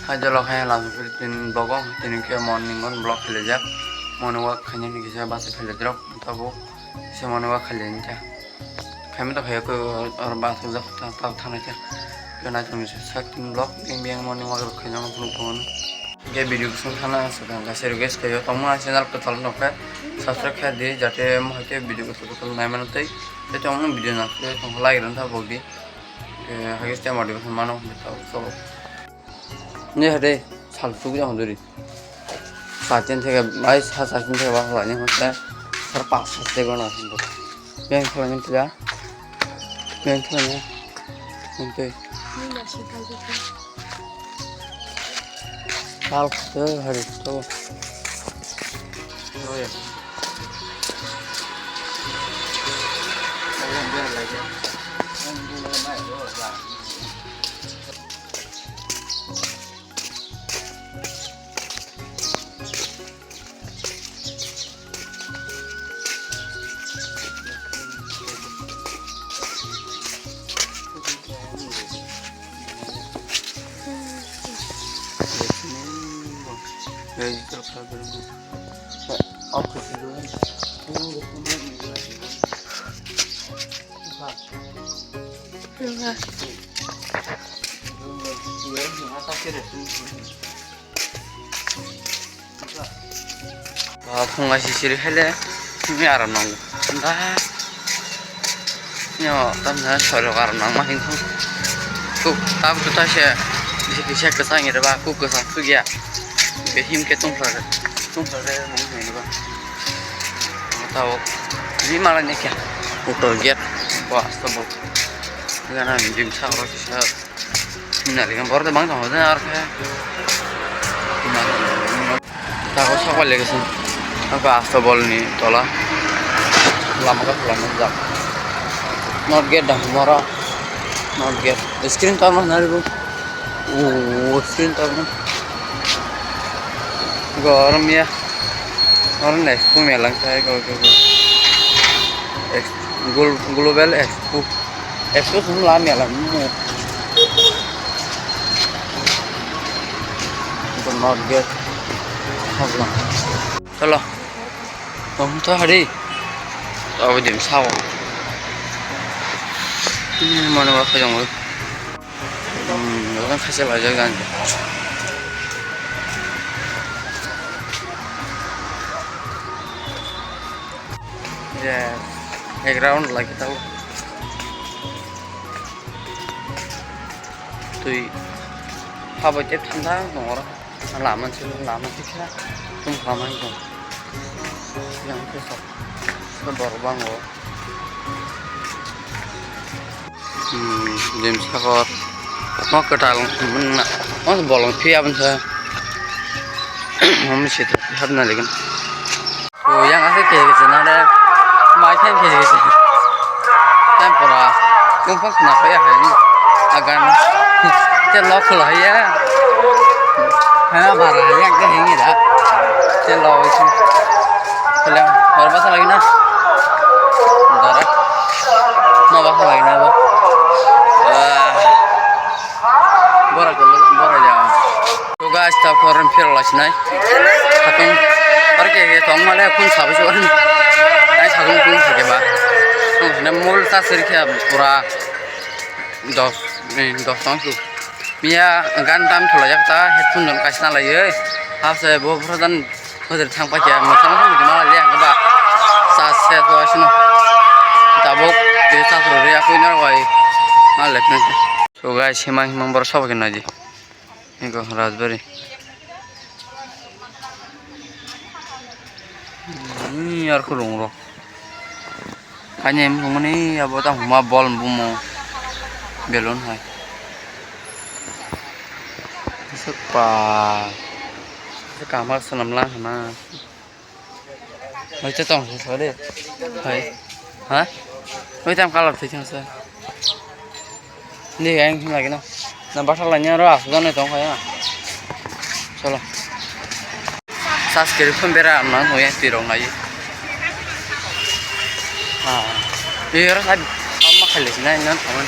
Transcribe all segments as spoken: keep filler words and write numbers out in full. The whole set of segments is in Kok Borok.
Hai jolo khai lam phiri tin bogo, tini khe morning on block khailaijak. Morning walk khainani kisa basa khailaijak, tabuk kisa morning walk khailaini kha. Khaima to khaiya ko or basa jak ta ta thanai kha. Khe nai tong sak tin block, beng beng morning walk rok khaina phunuk phunuk. Khe video kusung thana aswk ang kaisa request khaio, tongma channel kwtal nokhe subscribe khe di, jate mo hai khe video kwtal kwtal naimano tei. Tei tongma video nang khe tong like rwna tha bok di. Khe hai khe motivation mano ta cholo. Ne hade sal suk jang duri. Sachin theke bai sa sachin theke ba hlani hon sa sar pas sa se gona sin do. Beng khala ni tila. Beng khala ni. Ente. Sal khate hari to. Ah, phung ai sisiri hele, simi aram nango. Da. Yo, tamna sorok aram nangma hingkho. Kuk, tab tu ta se, bisi kisa kisa ngi ba, kuk kisa kuk ya. Be him ke tung phare, tung phare mung ngi ba. Tao, ni mala ni kya. Uto get, wa, sto bo. Gana jim sa ro kisa. Nari kan borok bang tong den ar khe. Tago sokpal lekhe song. Ako asto bol ni tola. Lama ka tola nang jak. Not get dah mora. Not get. Screen tor mas nari bu. Oh, screen tor mas. Gorom ya. Orang next pun melang saya go go go. Ex-, gol-, global expo. Expo sun la mela mo. Itu not good. Problem. Chalo. Tong to hari. Tao dim sao. Ini mana wa kajong. Hmm, orang kacil aja kan. Yes, background lagi tahu. Tui, apa cek tanda nora, lama sih, lama sih kira, tum lama itu. Yang besar, sebar bango. Hmm, James Sakor. Mo kwtal wngkha, mo bolong phiya bwsa. Mo misi hapna ligin. O yang ase khe khe nare. Mai khe khe khe. Tempura. Kung pang khna khaya hai. Agan. Te lok khla ya. Hana bara yang ke hingi da. Te lok. Kalian, baru pasal lagi nah. Dara. No pasal lagi nah, bo. Wah. Bora golo, bora ja. To guys, ta koran phir la sinai. Khatung. Ar ke ke tong male kun sabu suan. Ai sabu kun sake ba. Tong ne mol ta sir khe pura dos, eh, dos tong su. Miya gan dam thola jak ta headphone don kaisa lai. Hapse bo bura dan Hojai thang paikha, mwchang thang di mala liya hwnkhe ba. Sa se to asino. Tabuk tei sa phuru ri akui na wai. Ma le phun. So guys, himang himang borok sobo khe naidi. Ego Rajbari. Ni ar khulung ro. Kanya em rungmani abo ta huma bol bumo belon hai. Sekpa. Sekama senam lang hana. Hoi te tong sa de. Hoi. Ha? Hoi tam color thai thang sa. Ni ang lagi no. Na bathal lanya ro asu jane tong kaya. Cholo. Subscription bera amna hoya tirok nai. Ha. Ni ro sai amma khale sinai nan thaman.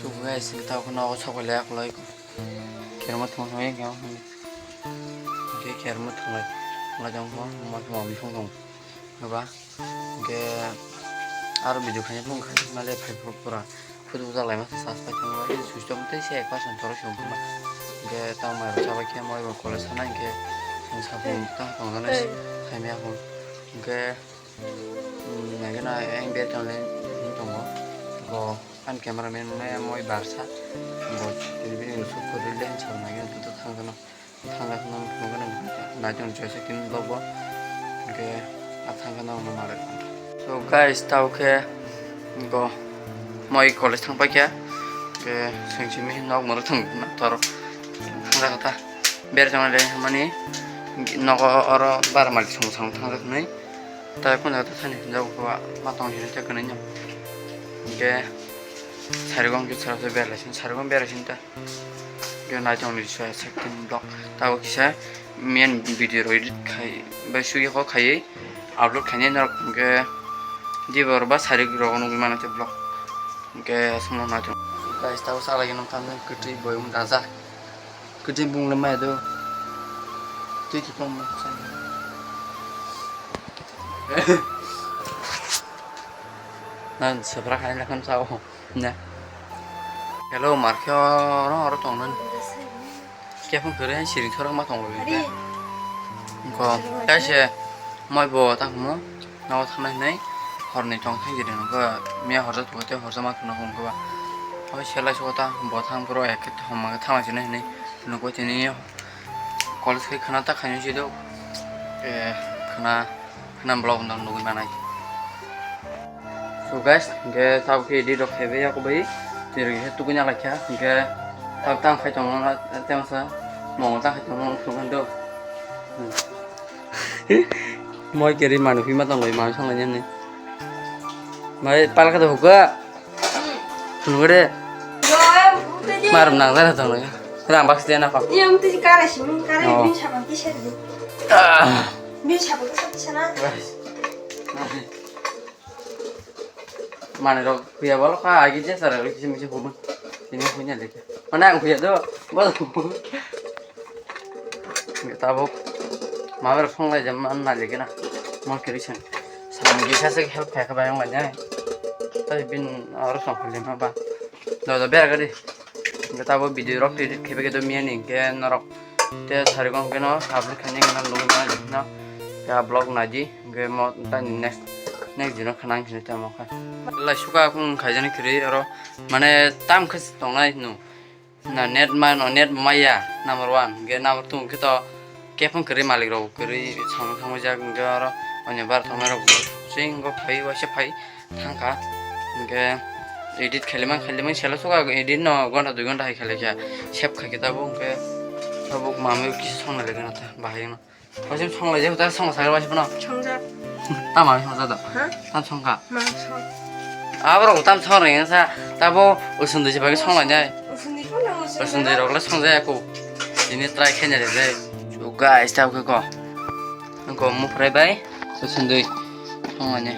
Guys, kita aku nogo sok le aku lai. Kermo thong thong yang yang. Oke, kermo thong lai. Thong lai jong ko, mo mo thong thong. Haba. Oke. Aro video khaina thong khai male phai pura. Photo jak lai ma sa sa thang lai. Switch off tei se ekbar san toro se ongkha. Oke, tang mai rok sabai khe moi bo college sana oke. Sang sa phung tang thong jana. Hai me aku. Oke. Hmm, nangkhe na yang ber tong le, hmm, tongo. Bo, ang cameraman maya moi barsa. Bo, tini bini shoot kori le, ang chal nangkhe na tuto thang kano. Thang kano, thang kano, nai tong joy se kin vlog bo. Oke, a thang kano, mo mare. So guys, tao khe, bo, moi college thang paikha. Oke, sengchimi nok moro thang na toro. Thang kata. Ber tong le, mani, nogo oro bar malik song song thang kani. Tai kun jaga thani hinjak ba ma tong hini te kani no. Hingke sarigong khe sara sara berlai sin sarigong berlai sin ta. Hingke nai tong ni sa second block. Tabo kisa main video rok edit khai bai sugi kho khai upload khai nai norok hingke dibo ba sarik rok nugui mano te block. Hingke aswk no nai tong. Guys tabo salai nung tang kwtwi boyong daja. Kwtwi bung le maya do. Twi twi tong mo. Nan sabra khai na kan sao. Na. Hello, mar khe oro oro tong nan. Khe phone kore siring thoro ma tong lo. Ko, kaise moi bo tang mo. Nogo thangnai hinwi horni tong thang jani nokha miya horjak tongo tei horjakma kheno hwnwi ba. Hoi selai sukha ta bo thang boro ekhe thangma khe thanglaisini hinwi nukgo tini college khe khwna ta khainwi sidi khwna khwna vlog no nugwi manai. So guys, hwnkhe tabuk khe edit rok khaibai yakubai twi rok khe tubui nalaikha hwnkhe tabuk tang khai tongo tei masa mongo tang khai tongo nukha do. Moi keri manu hima tong lai manu song lai ni. Mai pal kata hukha. Nungre. Marum nang dara tong lai. Rang bak stia na kok. Iya mesti kara sih, kara Oh. Bin sabang kisah dulu. Ah. Bin sabang kisah kisah na. Mane rok huya bolo kha agi je sara rok kisi misi hubun. Sini hunya leke. Mana ang huya do. Bol. Tabuk. Mabar phone lai jam man na leke na. Mon kiri sen. Samung gisa se help khai kha bayang lai jai. Tai bin aro song khali ma ba. Do do ber gari. Tabuk video rok edit khebe ke do miya ni ke norok. Te sari kong keno upload khaini keno logoi mano jikno. Te a vlog naidi, hingke mo tani next, next dino khana ang sini tamo kha. Lai suka kung khaijani kiri oro, mane tam khe tongnai no. Na net ma no, net maya, number one. Hingke number two hingke to kephang kiri malik rok kiri samung samung jak hingke oro onyo bar tongnai rok sing go phai waisa phai. Thangkha, hingke edit khailimang khailimang selo suka edit no gonta dui gonta hai khailai kha, save khaikhe tabuk hingke tabuk mamwi kisa songna legana ta bahai no. Waisa songlaijak ta song sakha waisa phano. Songjak. Ta mamwi songjak da? Ha? Tam songkha. Mangso. Aborok tam song rengsa tabo usundui se bagwi songlainai. Usundui phano usundui. Usundui rok le songjaya ko. Ini try khaina rede. So guys, tabuk khe ko. Ko muprai bai. Usundui. Thangmani.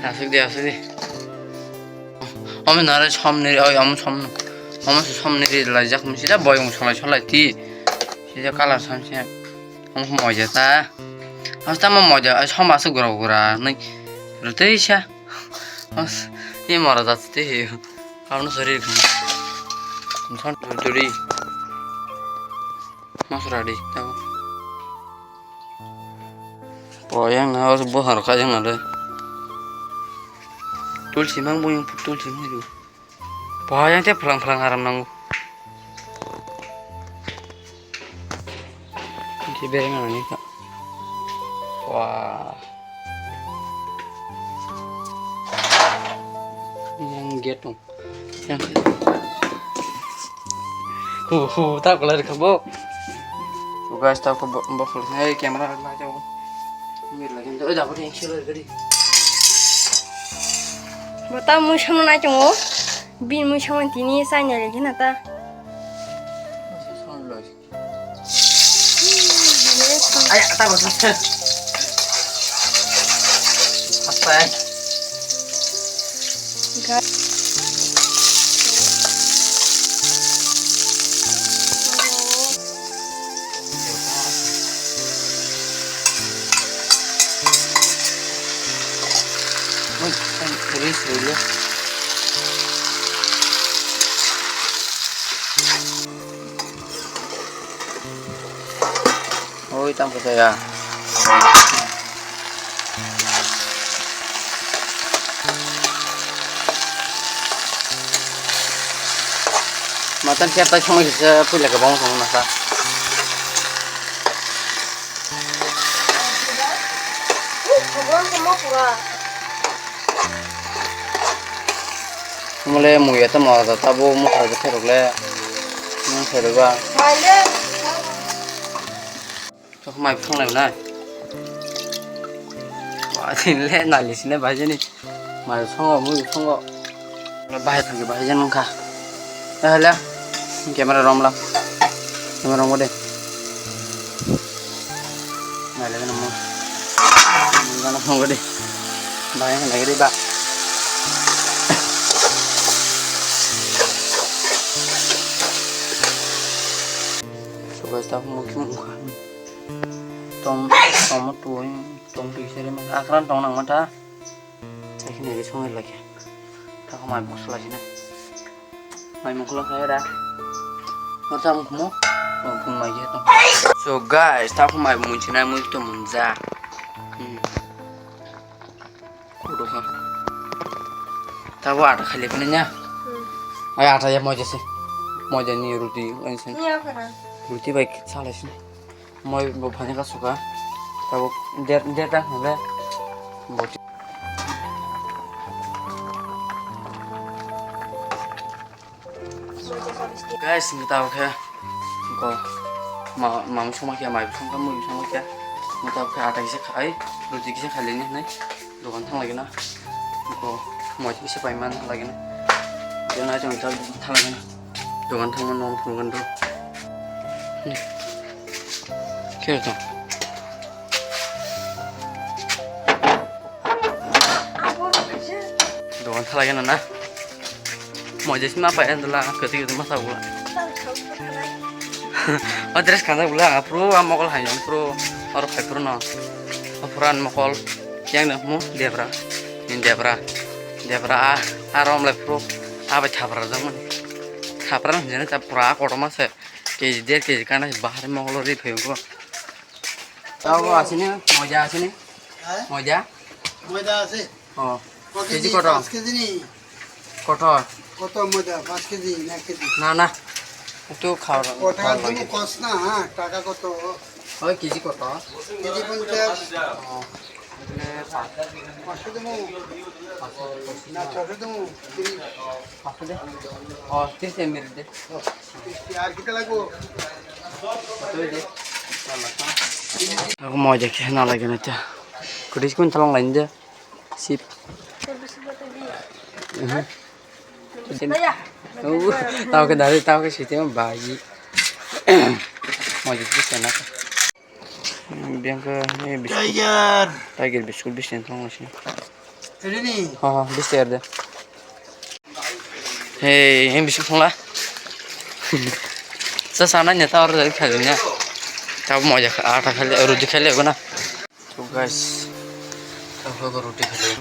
Asuk di, asuk di. Omo nare somni, oi, omo somno. Omo se somni ri laijak misi da boyong solai solai ti. Sida kalar samse. Omo moja ta. Hasta mo moja, ai som asuk gura gura nai. Rutei sa. Os, ni mora jat ti hi. Kamu sori. Son duri. Masra di, tabo. Poyang na os bohar ka jang na le. Tulsi mang boyang tulsi mang ju. Poyang te phalang phalang aram nango. Ki bereng na ni ka. Wah. Yang get dong. Hu hu ta kala rikha bo. So guys ta ko bo khol hai camera la jao. Mir lagi to da bo action gari. Bo ta mui sono nai tongo. Bin mui sono tini sai nai lagi na ta. Ay, ata ko sa. Apa? Ga- Ris rwle. Oi, tamo khe ya. Matan khe tai songwi kisa puila kwbangma songwi masa. Mole muya tamo da tabo mokha da khairok le. Nang khairok ba. Tok mai phang lai na. Wa sin le na li sin le bai jani. Mai songo mu songo. Bai thang bai jani kha. Hala. Camera rom la. Camera rom de. Nai le mo. Mo gana mo de. Bai nai de ba. Suka sta mo ki mo. Tom tom tu tom tu sere ma akran tong nang mata. Chakhi nai songi lagi. Ta ko mai bosla sina. Mai mukla khai da. Mata mukmo. Mukmo mai je to. So guys, ta ko mai mun sina mun to mun ja. Hmm. Kudo kha. Ta ko ata khali pina nya. Hmm. Ai ata ya moja se. Moja ni roti. Ni apa na? Roti bai sala sina. Moi bo phani ka suka. Tabuk der der ta hwnle. Boti. Guys, ngi tabuk khe. Ko ma mam soma khe mai song ka moi soma khe. Ngi tabuk khe ata kisa khai, roti kisa khai leni nai. Dogan thang lagi na. Ko moi kisa pai man lagi na. Dia na jong ta thang lagi na. Dogan thangma nong phunukgwi do. Hmm. Khe to. Dogan thalai gana na. Moje sima pai andala kati kati masa gula. O dress khana gula pro a mokol hayo pro oro khai pro no. O puran mokol yang na mo debra. Ni debra. Debra a rom le pro a bai thapra jang mani. Khapra hwnjani ta pura kotorma se, K G, der K G kana bahar mokol ri phaio bo. Tabo asini, moja asini. Hah? Moja. Moja asini. Oh. K G kotor? Paanch K G ni. Kotor? Kotor moja, paanch K G, na K G. Na, na. Itu khawar. Kotor khawar itu lagi. Kos na, ha, taka kotor? Oi, K G kotor? K G ponchas. Oh. Paanch K G mo. Na, chho K G mo. Tiri. Paanch K G. Oh, tiri se mere de. Oh, tiri ar kita lagu. Kotor de. Aku mau aja ke na lagi na cha. Kudis kun tolong lain je. Sip. Mhm. Sip. Oh, tau ke dari, tau ke situ bayi. Mau jadi sana. Biang ke ni biscuit. Tiger. Tiger biscuit biscuit tolong sih. Ini nih. Ha, ha, biscuit de. Hey, ini biscuit pula. Sa sana nyata orang dari kali nya. Tau mau aja ata kali, roti kali aku na. So guys, ta khe bo roti khalai.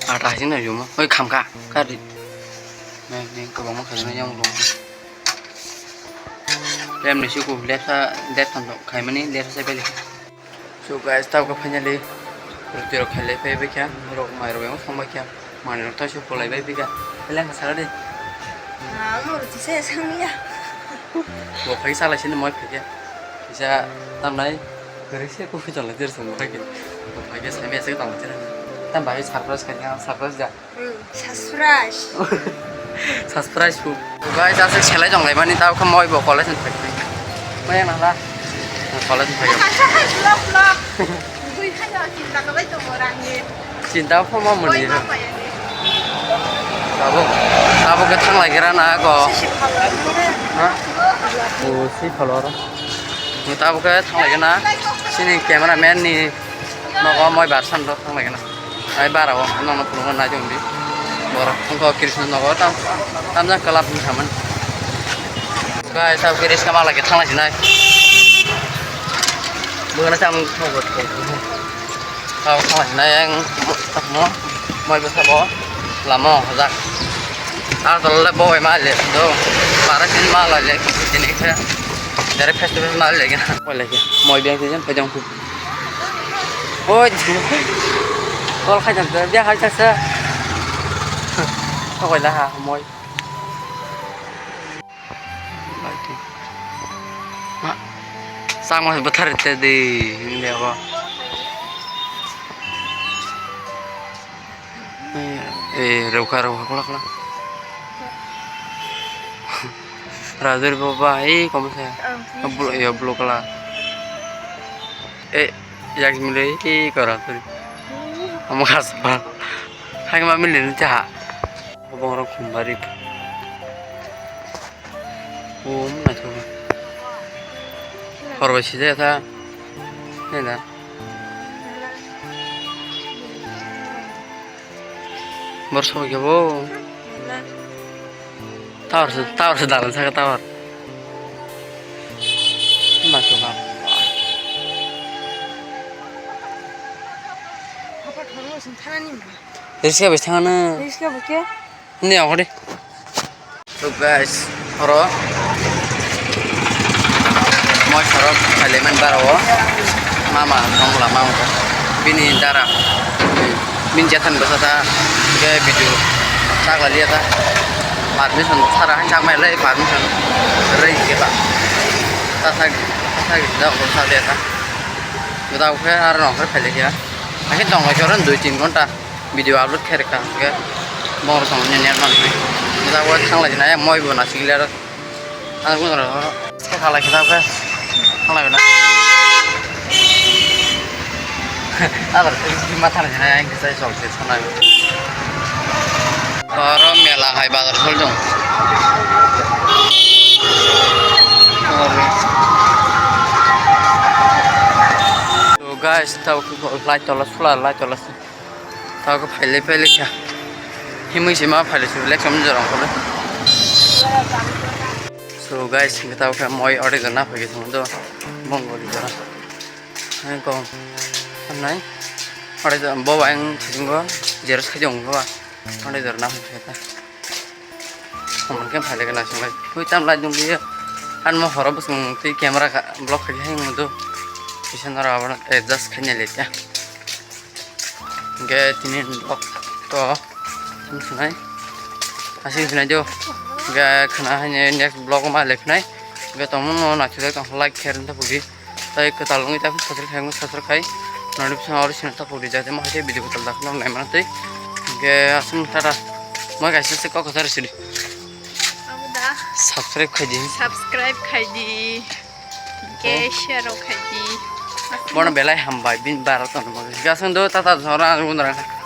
Ata hai na yuma. Oi khamkha. Kari. Nai, nai, kwbangma khalai yang long. Lem ni siku lesa, lesa no khaimani, lesa se beli. So guys, ta khe finally roti rok khalai phai bai kha. Rok mai rok yang song bai kha. Manwi rok ta se polai bai bika. Beleng ka sara de. Ah, mo roti se sang ya. Bo phai sala sini moi phai ke. Bisa tamnai. Gari se ko phai chala jer sang phai ke. Bo phai ke sai me se tang jer. Tam bai surprise ka ya, surprise ja. Hmm, surprise. Surprise ku. Guys, asik selai jong lai mani ta khe moi bo college ni phai. Moi yang nala. College ni phai. Asa hai vlog vlog. Bui hai ya, kita ka bai to morang ye. Chinta phoma mani. Tabuk, tabuk khe thang lai gira na go. Ha? O si phalor. Tabuk khe thang lai gana. Sini camera man ni nogo moi bar san do thang lai gana. Ai bara o nang no phunukna nai jong di. Bora phung ko Krishna nogo tam tam jang kalap ni saman. Guys, tabuk khe rest kama lai khe thang lai sinai. Bugana sam thang ko. Tabuk thang lai sinai yang mo. Moi bwskango lama o hojak. Agartala le bo bai ma le do. Bara tin ma la le tini khe. Dere face to face ma le gina. Moi le khe. Moi beng tijang phai jang khu. Oi. Kol khai jang, bia khai jang sa. Koi la ha moi. Sakma bwthar te di, hindi ako. Eh, rukha, rukha, kula, kula. Rajuri baba, eh, kamu saya. Blue, ya, blue color. Eh, yang milih, eh, kau Rajuri. Kamu kasar. Hai, kamu milih ni cah. Bongrok khum bari. Khum naithok. Hor bai sijak kha. Nai na. Bor soi khe bo. Tower se, tower se dalan saka tower. Naithok kha. Riska bai thangna. Riska bai khe? Ni ako de. So guys, oro moi sorok khailaiman bara o mama tong lama o bini dara bini jathan bwsa ta ke video chakla liya ta permission sara hai chakmai lai permission rei ke ta ta sa ta sa da ko sa liya ta gda ko ar no khailai ya ahin tong lai joran dui tin ghonta. Video upload khe rwkha hwnkhe bongni samung net man hwnwi. Jagao thanglai jwnai, moi bo naisik le aro. Ang bo aro khe khalai khe thangkhe thanglai bana. Adar ma thanglai jwnai ang kisa chol se sanai. Oro mela hai bazar khol dong. So guys, tao light tola sula light tola. Tao khe phailai phailai kha. Himwi se ma phailai se black sam jorang khe. So guys, hingke tao khe moi ore jana phai khe thang do. Bong gori jana. Hai ko. Nai. Ore jana bo ang thang go. Jeros khe jong go. Ore jana phai khe ta. Hingke phailai khe naising lai. Hui tam lai dung liya. An mo horo bwswng twi camera ka block khe hai mo do. Kisa nara abono adjust khaina le ta. Hingke tini vlog to wngsinai asing sinai do hingke khwna haino next vlog ma lephinai hingke tongmano naisingwk tong like khe ring ta pudi tei kwtal wngwi ta subscribe khai subscribe khai notification oro sino ta pudi jate ma hai video kwtal dakhno naimano tei hingke aswk tata moi kaisa se kok kwcharo sidi Abo da subscribe khai di subscribe khai di. Hingke share rok khai di. Bono belai hambai bini bara tongma gasang do tata jora ang undra.